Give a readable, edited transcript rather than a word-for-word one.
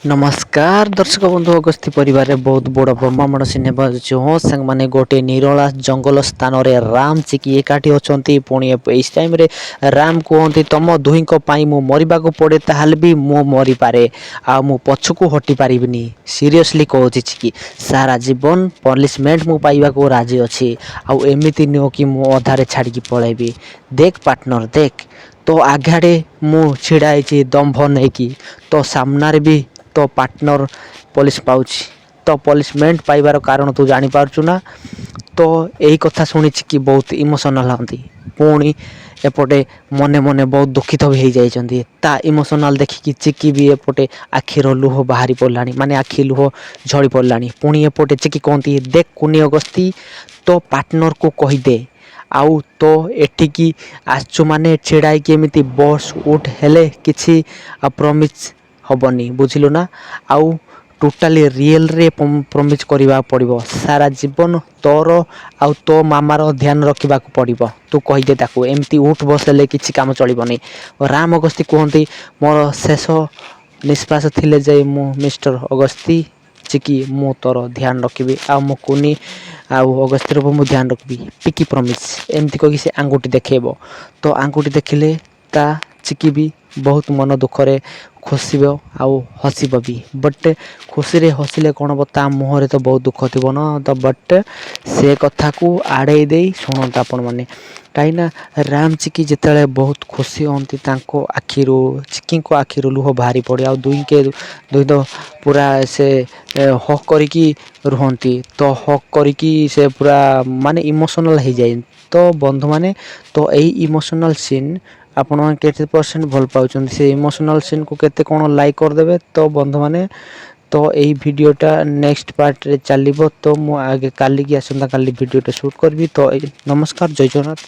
ନମସ୍କାର ଦର୍ଶକ ବନ୍ଧୁ, ଅଗସ୍ତି ପରିବାରରେ ବହୁତ ବଡ଼ ବୋମା ମାଡ଼ ସିନେମା ଅଛି। ହଁ ସାଙ୍ଗମାନେ, ଗୋଟିଏ ନିରଳା ଜଙ୍ଗଲ ସ୍ଥାନରେ ରାମ ଚିକି ଏକାଠି ଅଛନ୍ତି। ପୁଣି ଏଇ ଟାଇମ୍ରେ ରାମ କୁହନ୍ତି, ତମ ଦୁହିଁଙ୍କ ପାଇଁ ମୁଁ ମରିବାକୁ ପଡ଼େ ତାହେଲେ ବି ମୁଁ ମରିପାରେ, ଆଉ ମୁଁ ପଛକୁ ହଟି ପାରିବିନି। ସିରିୟସଲି କହୁଛି ଚିକି, ସାରା ଜୀବନ ପନିସମେଣ୍ଟ ମୁଁ ପାଇବାକୁ ରାଜି ଅଛି, ଆଉ ଏମିତି ନୁହଁ କି ମୁଁ ଅଧାରେ ଛାଡ଼ିକି ପଳେଇବି। ଦେଖ ପାର୍ଟନର, ଦେଖ, ତୋ ଆଗରେ ମୁଁ ଛିଡ଼ା ହେଇଛି ଦମ୍ଭ ନେଇକି, ତୋ ସାମ୍ନାରେ ବି ତୋ ପାର୍ଟନର ପୋଲିସ ପାଉଛି। ତ ପନିସମେଣ୍ଟ ପାଇବାର କାରଣ ତୁ ଜାଣିପାରୁଛୁ ନା? ତ ଏଇ କଥା ଶୁଣି ଚିକି ବହୁତ ଇମୋସନାଲ୍ ହୁଅନ୍ତି। ପୁଣି ଏପଟେ ମନେ ମନେ ବହୁତ ଦୁଃଖିତ ବି ହେଇଯାଇଛନ୍ତି। ତା ଇମୋସନାଲ୍ ଦେଖିକି ଚିକି ବି ଏପଟେ ଆଖିର ଲୁହ ବାହାରି ପଡ଼ିଲାଣି, ମାନେ ଆଖି ଲୁହ ଝରି ପଡ଼ିଲାଣି। ପୁଣି ଏପଟେ ଚିକି କୁହନ୍ତି, ଦେଖ କୁନି ଅଗସ୍ତି, ତୋ ପାର୍ଟନରକୁ କହିଦେ, ଆଉ ତୋ ଏଠିକି ଆସିଛୁ ମାନେ ଛିଡ଼ା ହେଇକି ଏମିତି ବସ୍ ଉଠ ହେଲେ କିଛି ଆଉ ପ୍ରମିସ୍ ହେବନି, ବୁଝିଲୁ ନା? ଆଉ ଟୋଟାଲି ରିଏଲରେ ପ୍ରମିସ୍ କରିବାକୁ ପଡ଼ିବ। ସାରା ଜୀବନ ତୋର ଆଉ ତୋ ମାମାର ଧ୍ୟାନ ରଖିବାକୁ ପଡ଼ିବ। ତୁ କହିଦେ ତାକୁ, ଏମିତି ଉଠ ବସ ହେଲେ କିଛି କାମ ଚଳିବନି। ରାମ ଅଗସ୍ତି କୁହନ୍ତି, ମୋର ଶେଷ ନିଶ୍ୱାସ ଥିଲେ ଯାଇ ମୁଁ ମିଷ୍ଟର ଅଗସ୍ତି ଚିକି, ମୁଁ ତୋର ଧ୍ୟାନ ରଖିବି, ଆଉ ମୋ କୁନି ଆଉ ଅଗସ୍ତିର ବି ମୁଁ ଧ୍ୟାନ ରଖିବି, ପିଙ୍କି ପ୍ରମିସ୍। ଏମିତି କହିକି ସେ ଆଙ୍ଗୁଠି ଦେଖେଇବ। ତ ଆଙ୍ଗୁଠି ଦେଖିଲେ ତା ଚିକି ବି ବହୁତ ମନ ଦୁଃଖରେ ଖୁସିବ ଆଉ ହସିବ ବି। ବଟ୍ ଖୁସିରେ ହସିଲେ କ'ଣ ହେବ? ତା ମୁହଁରେ ତ ବହୁତ ଦୁଃଖ ଥିବ ନା? ତ ବଟ୍ ସେ କଥାକୁ ଆଡ଼େଇ ଦେଇ ଶୁଣନ୍ତୁ ଆପଣମାନେ, କାହିଁକିନା ରାମ ଚିକି ଯେତେବେଳେ ବହୁତ ଖୁସି ହୁଅନ୍ତି, ତାଙ୍କ ଆଖିରୁ, ଚିକିଙ୍କ ଆଖିରୁ ଲୁହ ବାହାରି ପଡ଼େ, ଆଉ ଦୁହିଁକେ ଦୁହିଁ ତ ପୁରା ସେ ହଗ୍ କରିକି ରୁହନ୍ତି। ତ ହଗ୍ କରିକି ସେ ପୁରା ମାନେ ଇମୋସନାଲ୍ ହେଇଯାଏ। ତ ବନ୍ଧୁମାନେ, ତ ଏଇ ଇମୋସନାଲ୍ ସିନ୍ ଆପଣମାନେ କେତେ ପରସେଣ୍ଟ ଭଲ ପାଉଛନ୍ତି? ସେ ଇମୋସନାଲ୍ ସିନ୍କୁ କେତେ କ'ଣ ଲାଇକ୍ କରିଦେବେ। ତ ବନ୍ଧୁମାନେ, ତ ଏଇ ଭିଡ଼ିଓଟା ନେକ୍ସଟ ପାର୍ଟରେ ଚାଲିବ। ତ ମୁଁ ଆଗେ କାଲିକି ଆସନ୍ତା କାଲି ଭିଡ଼ିଓଟା ସୁଟ୍ କରିବି। ତ ଏଇ ନମସ୍କାର, ଜୟ ଜଗନ୍ନାଥ।